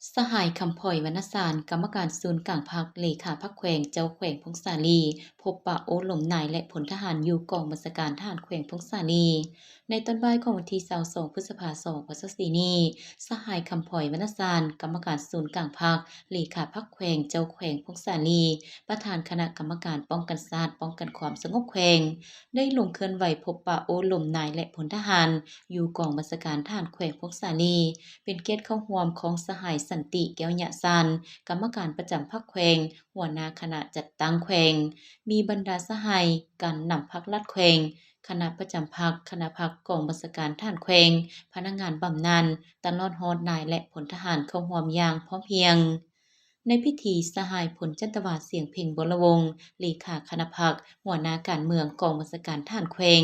ສະຫາຍ ຄຳພອຍ ວັນນະສານ ກຳມະການສູນກາງພັກ, ເລຂາພັກແຂວງ, ເຈົ້າແຂວງຜົ້ງສາລີ ພົບປະໂອ້ລົມນາຍ ແລະ ພົນທະຫານຢູ່ກອງບັນຊາການທະຫານແຂວງຜົ້ງສາລີ. ໃນຕອນບ່າຍຂອງວັນທີຊາວສອງ ພຶດສະພາ ສອງພັນຊາວສີ່ນີ້, ສະຫາຍ ຄຳພອຍ ວັນນະສານ ກຳມະການສູນກາງພັກ, ເລຂາພັກແຂວງ, ເຈົ້າແຂວງຜົ້ງສາລີ, ປະທານຄະນະກຳມະການປ້ອງກັນຊາດ, ປ້ອງກັນຄວາມສະຫງົບແຂວງ ໄດ້ລົງເຄື່ອນໄຫວພົບປະໂອ້ລົມນາຍ ແລະ ພົນທະຫານ ຢູ່ກອງບັນຊາການທະຫານແຂວງຜົ້ງສາລີ, ເປັນກຽດເຂົ້າຮ່ວມຂອງສະຫາຍ ສັນຕິ ແກ້ວຍະຊານ ກຳມະການປະຈຳພັກແຂວງ, ຫົວໜ້າຄະນະຈັດຕັ້ງແຂວງ, ມີບັນດາສະຫາຍການນຳພັກລັດແຂວງ, ຄະນະປະຈຳພັກ, ຄະນະພັກກອງບັນຊາການທະຫານແຂວງ, ພະນັກງານບຳນານ, ຕະຫຼອດຮອດນາຍ ແລະ ພົນທະຫານເຂົ້າຮ່ວມຢ່າງພ້ອມພຽງ. ໃນພິທີ, ສະຫາຍ ພົນຈັນຕະວາ ສຽງເພັງ ວໍລະວົງ ເລຂາຄະນະພັກ, ຫົວໜ້າການເມືອງກອງບັນຊາການທະຫານແຂວງ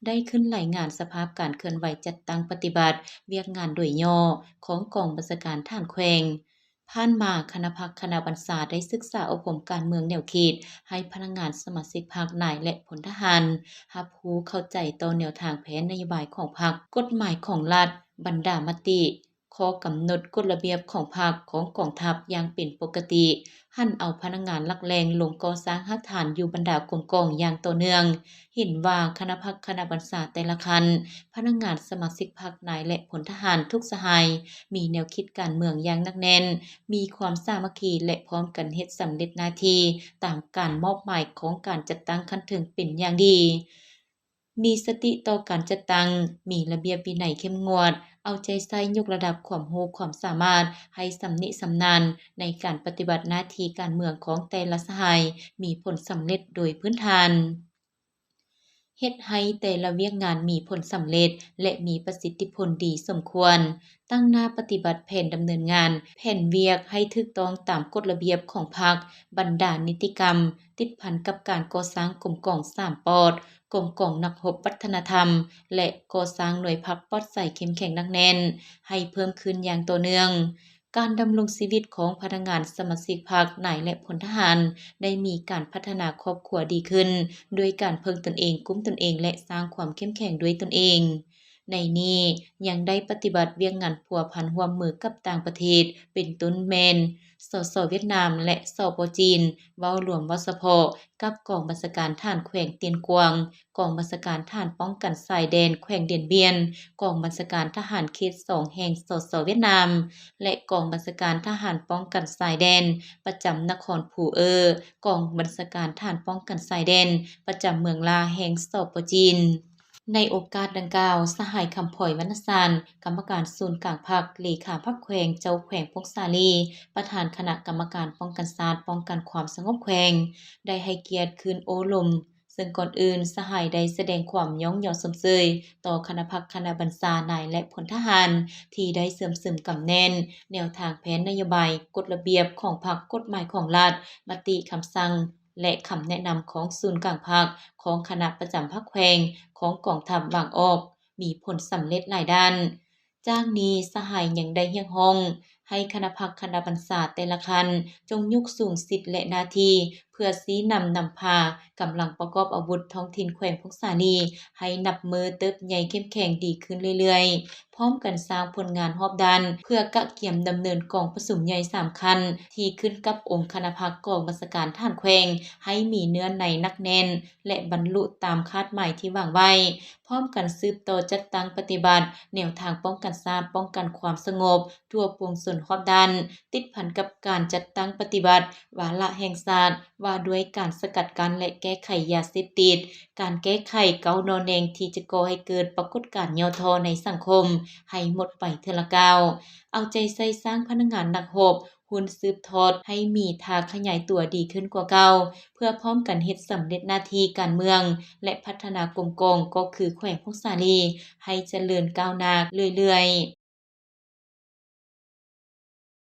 ໄດ້ຂຶ້ນລາຍງານສະພາບການເຄື່ອນໄຫວຈັດຕັ້ງປະຕິບັດວຽກງານໂດຍຫຍໍ້ຂອງກອງບັນຊາການທະຫານແຂວງ. ຜ່ານມາ, ຄະນະພັກຄະນະບັນຊາໄດ້ສຶກສາອົບຮົມການເມືອງແນວຄິດໃຫ້ພະນັກງານສະມາຊິກພັກນາຍ ແລະ ພົນທະຫານ ຮັບຮູ້ເຂົ້າໃຈຕໍ່ແນວທາງແຜນນະໂຍບາຍຂອງພັກ, ກົດໝາຍຂອງລັດ, ບັນດາມະຕິ, ຂໍ້ກຳນົດກົດລະບຽບຂອງພັກ, ຂອງກອງທັບຢ່າງເປັນປົກກະຕິ, ຫັນເອົາພະນັກງານຫຼັກແຫຼ່ງລົງກໍ່ສ້າງຮາກຖານຢູ່ບັນດາກົມກອງຢ່າງຕໍ່ເນື່ອງ. ເຫັນວ່າຄະນະພັກຄະນະບັນຊາແຕ່ລະຂັ້ນ, ພະນັກງານສະມາຊິກພັກນາຍ ແລະ ພົນທະຫານທຸກສະຫາຍ ມີແນວຄິດການເມືອງຢ່າງໜັກແໜ້ນ, ມີຄວາມສາມັກຄີ ແລະ ພ້ອມກັນເຮັດສຳເລັດໜ້າທີ່ຕາມການມອບໝາຍຂອງການຈັດຕັ້ງຂັ້ນເທິງເປັນຢ່າງດີ. ມີສະຕິຕໍ່ການຈັດຕັ້ງ, ມີລະບຽບວິໄນເຂັ້ມງວດ, ເອົາໃຈໃສ່ຍົກລະດັບຄວາມຮູ້ຄວາມສາມາດໃຫ້ຊຳນິຊຳນານໃນການປະຕິບັດໜ້າທີ່ການເມືອງຂອງແຕ່ລະສະຫາຍ ມີຜົນສຳເລັດໂດຍພື້ນຖານ. ເຮັດໃຫ້ແຕ່ລະວຽກງານມີຜົນສຳເລັດ ແລະ ມີປະສິດທິຜົນດີສົມຄວນ. ຕັ້ງໜ້າປະຕິບັດແຜນດຳເນີນງານ, ແຜນວຽກໃຫ້ຖືກຕ້ອງຕາມກົດລະບຽບຂອງພັກ, ບັນດານິຕິກຳ ຕິດພັນກັບການກໍ່ສ້າງກົມກອງສາມປອດ, ກົມກອງນັກຮົບວັດທະນະທຳ ແລະ ກໍ່ສ້າງໜ່ວຍພັກປອດໃສເຂັ້ມແຂງໜັກແໜ້ນ ໃຫ້ເພີ່ມຂຶ້ນຢ່າງຕໍ່ເນື່ອງ. ການດຳລົງຊີວິດຂອງພະນັກງານສະມາຊິກພັກນາຍ ແລະ ພົນທະຫານ ໄດ້ມີການພັດທະນາຄອບຄົວດີຂຶ້ນ ດ້ວຍການເພິ່ງຕົນເອງ, ກຸ້ມຕົນເອງ ແລະ ສ້າງຄວາມເຂັ້ມແຂງດ້ວຍຕົນເອງ. ໃນນີ້ຍັງໄດ້ປະຕິບັດວຽກງານພົວພັນຮ່ວມມືກັບຕ່າງປະເທດ ເປັນຕົ້ນແມ່ນ ສສ ຫວຽດນາມ ແລະ ສປ ຈີນ ເວົ້າລວມເວົ້າສະເພາະ ກັບກອງບັນຊາການທະຫານແຂວງຕຽນກວາງ, ກອງບັນຊາການທະຫານປ້ອງກັນຊາຍແດນແຂວງດຽນບຽນ, ກອງບັນຊາການທະຫານເຂດສອງແຫ່ງ ສສ ຫວຽດນາມ ແລະ ກອງບັນຊາການທະຫານປ້ອງກັນຊາຍແດນປະຈຳນະຄອນພູເອີ, ກອງບັນຊາການທະຫານປ້ອງກັນຊາຍແດນປະຈຳເມືອງລາແຫ່ງ ສປ ຈີນ. ໃນໂອກາດດັ່ງກ່າວ, ສະຫາຍ ຄຳພອຍ ວັນນະສານ ກຳມະການສູນກາງພັກ, ເລຂາພັກແຂວງ, ເຈົ້າແຂວງຜົ້ງສາລີ, ປະທານຄະນະກຳມະການປ້ອງກັນຊາດ, ປ້ອງກັນຄວາມສະຫງົບແຂວງ ໄດ້ໃຫ້ກຽດຂຶ້ນໂອ້ລົມ, ເຊິ່ງກ່ອນອື່ນ ສະຫາຍໄດ້ສະແດງຄວາມຍ້ອງຍໍຊົມເຊີຍຕໍ່ຄະນະພັກຄະນະບັນຊານາຍ ແລະ ພົນທະຫານ ທີ່ໄດ້ເຊື່ອມຊຶມກຳແໜ້ນແນວທາງແຜນນະໂຍບາຍ, ກົດລະບຽບຂອງພັກ, ກົດໝາຍຂອງລັດ, ມະຕິຄຳສັ່ງ ແລະ ຄຳແນະນຳຂອງສູນກາງພັກ, ຂອງຄະນະປະຈຳພັກແຂວງ, ຂອງກອງທັບວາງອອກ ມີຜົນສຳເລັດຫຼາຍດ້ານ. ຈາກນີ້ ສະຫາຍຍັງໄດ້ຮຽກຮ້ອງໃຫ້ຄະນະພັກຄະນະບັນຊາແຕ່ລະຂັ້ນ ຈົ່ງຍົກສູງສິດ ແລະ ໜ້າທີ່ ເພື່ອຊີ້ນຳນຳພາກຳລັງປະກອບອາວຸດທ້ອງຖິ່ນແຂວງຜົ້ງສາລີ ໃຫ້ນັບມື້ເຕີບໃຫຍ່ເຂັ້ມແຂງດີຂຶ້ນເລື້ອຍໆ, ພ້ອມກັນສ້າງຜົນງານຮອບດ້ານ ເພື່ອກະກຽມດຳເນີນກອງປະຊຸມໃຫຍ່ສາມຂັ້ນ ທີ່ຂຶ້ນກັບອົງຄະນະພັກກອງບັນຊາການທະຫານແຂວງ ໃຫ້ມີເນື້ອໃນໜັກແໜ້ນ ແລະ ບັນລຸຕາມຄາດໝາຍທີ່ວາງໄວ້, ພ້ອມກັນສືບຕໍ່ຈັດຕັ້ງປະຕິບັດແນວທາງປ້ອງກັນຊາດ, ປ້ອງກັນຄວາມສະຫງົບທົ່ວປວງຊົນຮອບດ້ານ, ຕິດພັນກັບການຈັດຕັ້ງປະຕິບັດວາລະແຫ່ງຊາດ ວ່າດ້ວຍການສະກັດກັ້ນ ແລະ ແກ້ໄຂຢາເສບຕິດ, ການແກ້ໄຂເກົ້າໜໍ່ແນງທີ່ຈະກໍ່ໃຫ້ເກີດປາກົດການຫຍໍ້ທໍ້ໃນສັງຄົມ ໃຫ້ໝົດໄປເທື່ອລະກ້າວ, ເອົາໃຈໃສ່ສ້າງພະນັກງານນັກຮົບ ຮຸ່ນສືບທອດໃຫ້ມີທ່າຂະຫຍາຍຕົວດີຂຶ້ນກວ່າເກົ່າ, ເພື່ອພ້ອມກັນເຮັດສຳເລັດໜ້າທີ່ການເມືອງ ແລະ ພັດທະນາກົມກອງ ກໍຄືແຂວງຜົ້ງສາລີ ໃຫ້ຈະເລີນກ້າວໜ້າເລື້ອຍໆ.